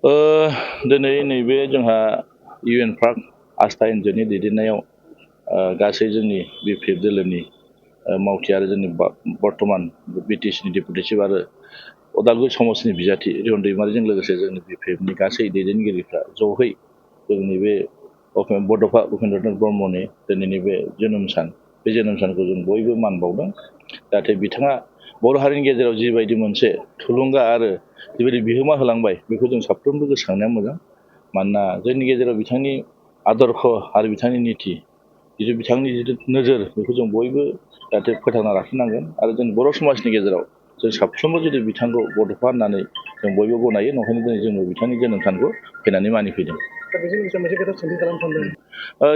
दिनै नैबे जोंहा UN पार्क आस्था एनजिअनि दैदेननायाव गासै जोंनि BPF दोलोनि मावथि आरो जोंनि बर्तमान BTCनि डेपुटि चिफ आरो उदालगुरि समाजनि बिजाथि रिहन दैमारिजों लोगोसे जोंनि BPFनि गासै दैदेनगिरिफ्रा ज'है जोंनि बे बड'फा उपेन्द्रनाथ ब्रह्मनि दिनैनि बे जोनोम सान बे जोनोम सानखौ जों बयबो मान बावदों जाहाथे बिथाङा बर' हारिनि गेजेराव जिबायदि मोनसे थुलुंगा आरो जिबायदि बिहोमा होलांबाय बेखौ जों साफ्रोमबो गोसोखांनाया मोजां मानोना जोंनि गेजेराव बिथांनि आदर्श आरो बिथांनि निति बिथांनि नोजोर बेखौ जों बयबो जाहाथे फोथांना लाखिनांगोन आरो जों बर' समाजनि गेजेराव जों साफ्रोमबो जुदि बिथांखौ बड'फा होननानै जों बयबो गनायो नंखायनो दिनै जोंबो बिथांनि जोनोम सानखौ फैनानै मानिफैदों।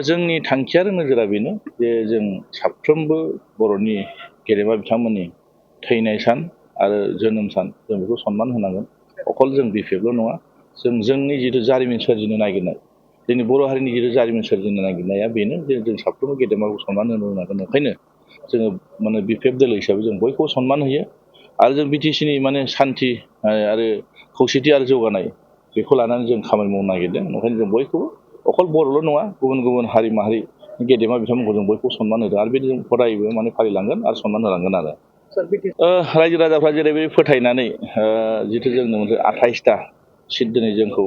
जोंनि थांखि आरो नोजोरा बेनो जे जों साफ्रोमबो बर'नि गेदेमा बिथांमोननि थैनाय सान आरो जोनोम सान जों बेखौ सनमान होनांगोन अकल जों BPFल' नङा जोंनि जिथु जारिमिन सोरजिनो नागिरनाय जोंनि बर' हारिनि जिथु जारिमिन सोरजिनो नागिरनाया बेनो जे जों साफ्रोमबो गेदेमाखौ सनमान होनो रोंनांगोन ओंखायनो जोङो BPF दोलो हिसाबै जों बयखौबो सनमान होयो आरो जों BTCनि सान्थि आरो खौसेथि आरो जौगानाय बेखौ लानानै जों खामानि मावनो नागिरदों ओंखायनो जों बयखौबो अकल बर'ल' नङा गुबुन गुबुन हारि माहारि गेदेमा बिथांमोनखौ जों बयखौबो सनमान होदों आरो बिदिनो हदायबो फालिलांगोन आरो सनमान होलांगोन आरो रायजो राजाफ्रा जेरैबायदि फोथायनानै जिथु जोंनो मोनसे 28टा सिट दिनै जोंखौ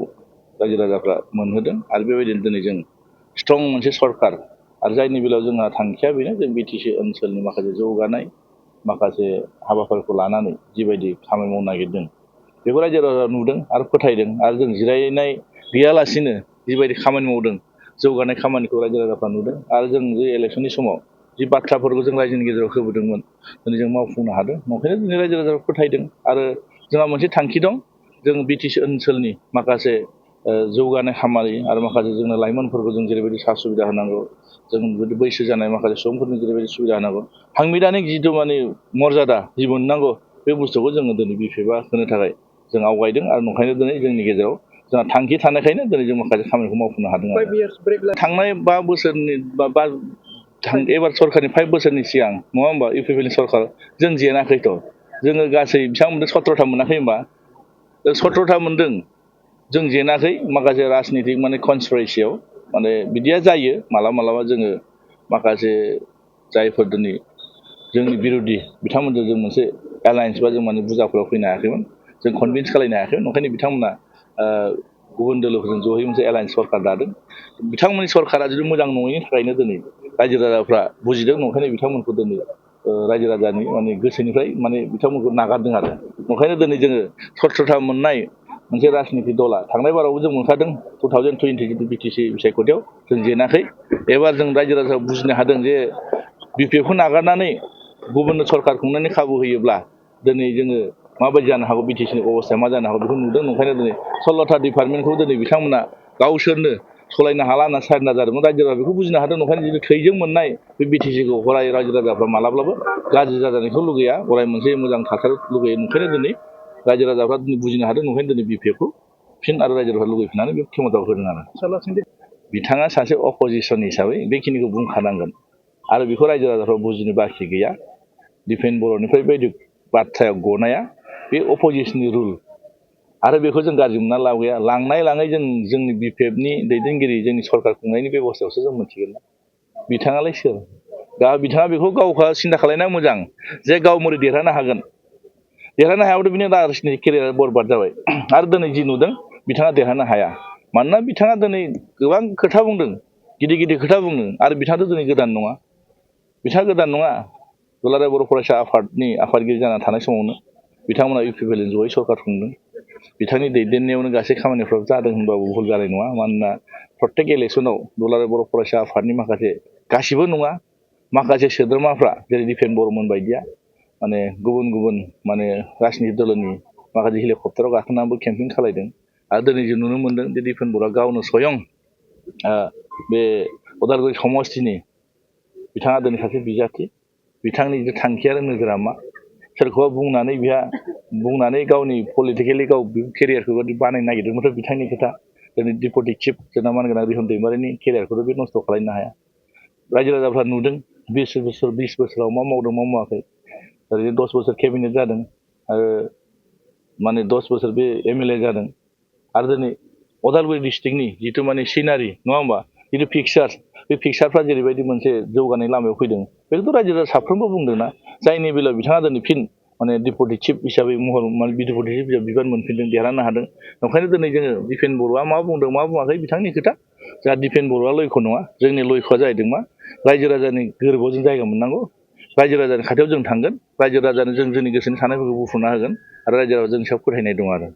रायजो राजाफ्रा मोनहोदों आरो बेबायदिनो दिनै जों स्ट्रं मोनसे सरकार आरो जायनि बेलायाव जोंहा थांखिया बेनो जों BTC ओनसोलनि माखासे जौगानाय माखासे हाबाफारिखौ लानानै जिबायदि खामानि मावनो नागिरदों बेखौ रायजो राजा नुदों आरो फोथायदों आरो जों जिरायनाय गैयालासिनो जिबायदि खामानि मावदों जौगानाय खामानिखौ रायजो राजाफ्रा नुदों आरो जों जे इलेक्सननि समाव जि बाथ्राफोरखौ जों रायजोनि गेजेराव होबोदोंमोन दिनै जों मावफुंनो हादों ओंखायनो दिनै रायजो राजाफ्रा फोथायदों आरो जोंहा मोनसे थांखि दं जों BTC ओनसोलनि माखासे जौगानाय खामानि आरो माखासे जोंनो लाइमोनफोरखौ जों जेरैबायदि सुबिदा होनांगौ जों बैसो जानाय माखासे सुबुंफोरनो जेरैबायदि सुबिदा होनांगौ सांबिधानिक जिथु मर्यादा जि मोननांगौ बे बुस्थुखौ जोङो दिनै BPFआ होनो थाखाय जों आवगायदं आरो नंखायनो दिनै जोंनि गेजेराव जोंहा थांखि थानायखायनो दिनै जों माखासे खामानिखौ मावफुंनो हादों आरो थांनाय 5 बोसोरनि एबार सरकारनि 5 बोसोरनि सिगां नङा होमबा UPPनि सरकार जों जेनाखैथ' जोङो गासै बेसेबां मोनदों 17टा मोनाखै होमबा 17टा मोनदों जों जेनाखै माखासे राजनितिक कनस्पिरेसियाव बिदिया जायो मालाबा जोङो माखासे जायफोर दिनै जोंनि बिरोधि बिथांमोनजों जों मोनसे एलायन्स बा जों बुजाफोराव फैनो हायाखैमोन जों कनभिन्स खालायनो हायाखैमोन ओंखायनो बिथांमोना गुबुन दोलोफोरजों ज'है मोनसे एलायन्स सरकार दादों बिथांमोननि सरकारा जुदि मोजां नङैनि थाखायनो दिनै रायजो राजाफ्रा बुजिदों ओंखायनो बिथांमोनखौ दिनै रायजो राजानि गोसोनिफ्राय बिथांमोनखौ नागारदों आरो ओंखायनो दिनै जोङो 17टा मोननाय मोनसे राजनितिक दला थांनाय बारावबो जों मोनखादों 2020 BTC बिसायख'थियाव जों जेनाखै एबार जों रायजो राजा बुजिनो हादों जे BPFखौ नागारनानै गुबुननो सरकार खुंनायनि खाबु होयोब्ला दिनै जोङो माबायदि जानो हागौ BTCनि अबस्थाया मा जानो हागौ बेखौ नुदों ओंखायनो दिनै 16टा डिपार्टमेन्टखौ दिनै बिथांमोना गावसोरनो सलायनो हाला होनना सारेन्डार जादोंमोन रायजो राजा बेखौ बुजिनो हादों ओंखायनो जिथु थैजों मोननाय बे BTCखौ अराय रायजो राजाफ्रा मालाब्लाबो गाज्रि जाजानायखौ लुगैया अराय मोनसे मोजां थासारि लुगैयो ओंखायनो दिनै रायजो राजाफ्रा दिनै बुजिनो हादों ओंखायनो दिनै BPFखौ फिन आरो रायजो राजाफ्रा लुगैफिननानै बे खेमताव होदों आरो बिथाङा सासे अपोजिसन हिसाबै बेखिनिखौ बुंखानांगोन आरो बेखौ रायजो राजाफ्रा बुजिनो बाखि गैया डिफेन बर'निफ्राय बायदि बाथ्राया गनाया बे अपोजिसननि रुल आरो बेखौ जों गाज्रि मोनना लाब गैया लाङै जोंनि BPFनि दैदेनगिरि जोंनि सरकार खुंनायनि बेबस्थायावसो जों मिथिगोन ना बिथाङालाय सोर दा बिथाङा बेखौ गावखौ सिन्था खालामनाया मोजां जे गाव मोरै देरहानो हागोन देरहानो हायाबाथ' बिनि राजनितिक केरियार बरबाद जाबाय आरो दिनै जि नुदों बिथाङा देरहानो हाया मानोना बिथाङा दिनै गोबां खोथा बुंदों गिदिर खोथा बुंदों आरो बिथाङाथ' दिनै गोदान नङा दुलाराय बर' फरायसा आफादनि आफादगिरि जाना थानाय समावनो बिथांमोना UPPजों ज'यै सरकार खुंदों बिथांनि दैदेननायावनो गासै खामानिफ्राबो जादों होनबाबो भुल जानाय नङा मानोना प्रत्येक इलेक्सनाव दुलाराय बर' फरायसा आफादनि माखासे गासिबो नङा माखासे सोद्रोमाफ्रा जेरै दिफेन बर'मोन बायदिया गुबुन राजनितिक दलनि माखासे हेलिकप्टाराव गाखोनानैबो केम्पिं खालायदों आरो दिनै जों नुनो मोनदों जे दिफेन बर'आ गावनो स्वयं बे उदालगुरि समस्तिनि बिथाङा दिनै सासे बिजाथि बिथांनि जे थांखि आरो नोजोरा मा सोरखौबा बुंनानै गावनि पलिटिकेलि गाव केरियारखौ बानायनो नागिरदोंमोन बिथांनि खोथा दिनै डेपुटि चिफ जोंना मानगोनां रिहन दैमारिनि केरियारखौथ' बे नस्थ' खालामनो हाया रायजो राजाफ्रा नुदों 20 बोसोराव मा मावदों मा मावाखै ओरैनो 10 बोसोर केबिनेट जादों आरो 10 बोसोर बे MLA जादों आरो दिनै अदालगुरि डिस्ट्रिक्टनि जिथु माने सिनारि नङा होमबा जिथु पिक्सार बे पिक्सारफ्रा जेरैबायदि मोनसे जौगानाय लामायाव फैदों बेखौथ' रायजो राजा साफ्रोमबो बुंदोंना जायनि बेलायाव बिथाङा दिनै फिन माने डिपुटि चिफ हिसाबै महर माने डिपुटि चिफ बिबान मोनफिनदों देरहानो हादों ओंखायनो दिनै जोङो दिपेन बर'आ मा बुंदों मा बुङाखै बिथांनि खोथा जोंहा दिपेन बर'आ लयख' नङा जोंनि लयख'आ जाहैदों मा रायजो राजानि गोरबोआव जों जायगा मोननांगौ रायजो राजानि खाथियाव जों थांगोन रायजो राजानो जों जोंनि गोसोनि साननायफोरखौ बुफुंना होगोन आरो रायजो राजाजों सायाव फोथायनाय दं आरो